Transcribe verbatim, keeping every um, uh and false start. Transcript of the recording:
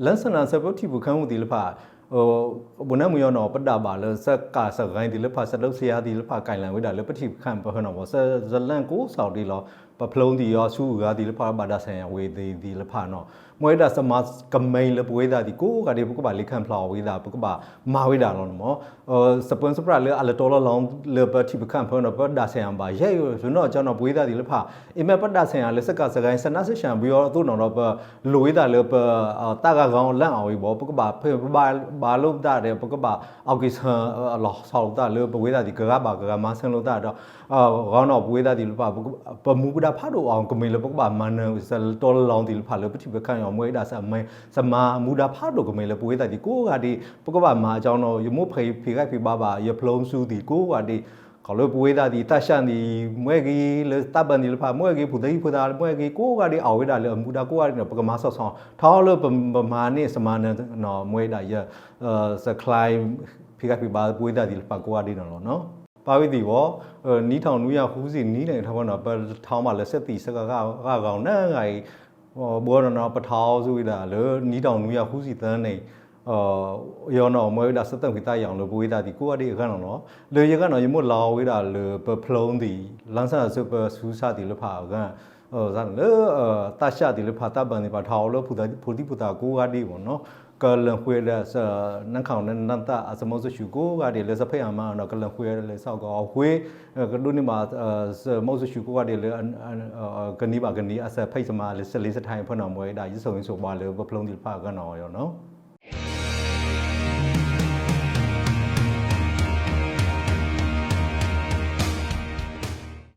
လန်စနာစပထိပခန့်ဝူဒ်လဖၣ် ဘုနမူယီနီၤ ပဒၣ်ဘၣ်လၢ စကစဂိုင်းဒ်လဖၣ် စဒုးစယါဒ်လဖၣ် ကၠဲးလၢဝဲဒၣ်လၢပထိပခန့်ပဟၢနီၤ စလၢကိးစီၤဒ်လီၤ ပဖျိဒ်ယီၤ ဆူဂၤဒ်လဖၣ် ဘၣ်ဒၣ်ဆၣ်ယဝဲဒ်လဖၣ်နီၤ မ့ၢ်ဝဲဒၣ်စမၤကမဲလၢပဝဲဒၣ်ဒ်ကိးဂၤဒဲး ပကဘၣ်လ့ခၣ်ဖျါဝဲဒၣ် ပကဘၣ်မၤဝဲဒၣ်လီၤနီၤ စပၢစပြၣ်လၢအလတီလီၤလီၤလၢပထိပခန့်ပဟၢနီၤ ပဒၣ်ဆၣ်ယဝဲဘၣ် ယဲယိၤ ယိၤနီၣ်ကၠီနီၤ ပဝဲဒၣ်ဒ်လဖၣ် အံၤမ့ၢ်ပဒၣ်ဆၣ်ယဝဲလၢ စကစဂိုင်း စနၣ်စ့ၣ်ၡၣ် ဘုယီၤအသိးနီၤဒီး ပလိၣ်ဝဲဒၣ်လၢပ တၢ်ဂၤဂီၤလၢအီၤဝံၤဘၣ် ပကဘၣ်ဖဲပဘၣ်လိာ်သးဒီး ပကဘၣ်အီၣ်က့ၤဆၢ လီၤဆီလိာ်သးလၢပဝဲဒၣ်ဒ် ကဂၤဘၣ်ကဂၤမၤဆၢလိာ်သးဒီး ဂီၤနီၤ ပဝဲဒၣ်ဒ်လဖၣ် ပမူပဒါဖးဒိၣ်အီၤကမဲလၢ ပကဘၣ်မၤနၢၤ စလတီလီၤလီၤဒ်လဖၣ်လၢပထိပခန့်အံၤ မ့ၢ်ဝဲဒၣ်စမၤ စမၤမူဒါဖးဒိၣ်ကမဲလၢ ပဝဲဒၣ်ဒ်ကိးဂၤဒဲး ပကဘၣ်မၤကၠီနီၤ ယမိၢ်ဖံးဖံးဂၤဖံးဘါဘၣ် ယဖျိစူဒ်ကိးဂၤဒဲး ခီလၢပဝဲဒၣ်ဒ် တၢ်ဆှၢန့ၣ် မ့ၢ်ဂ့ၤ လၢတၢ်ဘၢၣ်ဒ်လဖၣ် မ့ၢ်ဂ့ၤ ဖိသၣ်ဟံၣ်ဖိသၣ် မ့ၢ်ဂ့ၤ ကိးဂၤဒဲး အီၣ်ဝဲဒၣ်လၢအမူဒါကိးဂၤဒဲးနီၤ ပကမၤစီၤစီၤ ထီလၢပမၤန့ၢ် စမၤနၢၤနီၤ မ့ၢ်ဝဲဒၣ်ယ စချဲ ဖံးဂၤဖံးဘါ ပဝဲဒၣ်ဒ်လဖၣ်ကိးဂၤဒဲးနီၤလီၤနီၤ ပာ်ဝဲဒ်အံၤ နံၣ်ထီၣ်နွံယၤဃုဆံနွံန့ၣ် ထီၣ်ဘၣ်နီၤ ပထီၣ်မးလၢ စက်သီး စကစ ဂၤဂၤနီၤ ဘၣ်နီၤနီၤ ပထီၣ်စူဝဲဒၣ်လၢ နံၣ်ထီၣ်နွံယၤဃုဆံသၢန့ၣ် ယီၤနီၤ မ့ၢ်ဝဲဒၣ် စက်သီး ဖံးသၣ်ယီၤလၢ ပဝဲဒၣ်ဒ်ကိးဂၤဒဲးအဂၤနီၤလီၤ လၢယဂၤနီၤ ယမိၢ်လီၤဝဲဒၣ်လၢ ပဖျိဒ် လန်စနာစပၢဆူစၢ်ဒ်လဖၣ်အဂၤ လၢ တၢ်ဆှၢဒ်လဖၣ် တၢ်ဘၢၣ်ဒ်လဖၣ် ထီၣ်လၢ ဖိသၣ်ဟံၣ်ဖိသၣ်ကိးဂၤဒဲးဘၣ်နီၤ ကလၢၤဃုလၢ စ နၢ်ခၢၣ် နၢ်သၣ် အစမိၢ်စူကိးဂၤဒဲးလၢ စဖဲအမါနီၤ ကလၢၤဃုလၢ စကီးအဃု ကဒိးန့ၢ်ဘၣ် စမိၢ်စူကိးဂၤဒဲးလၢ ကနံၤဘၣ်ကနံၤ အစဖဲစမါလၢ စလ့စထါဖဲနီၤ မ့ၢ်ဝဲဒၣ် ယဆိၣ်ဂ့ၤဆိၣ်ဝါလၢ ပဖျိဒ်လဖၣ်အဂၤနီၤလီၤနီၤ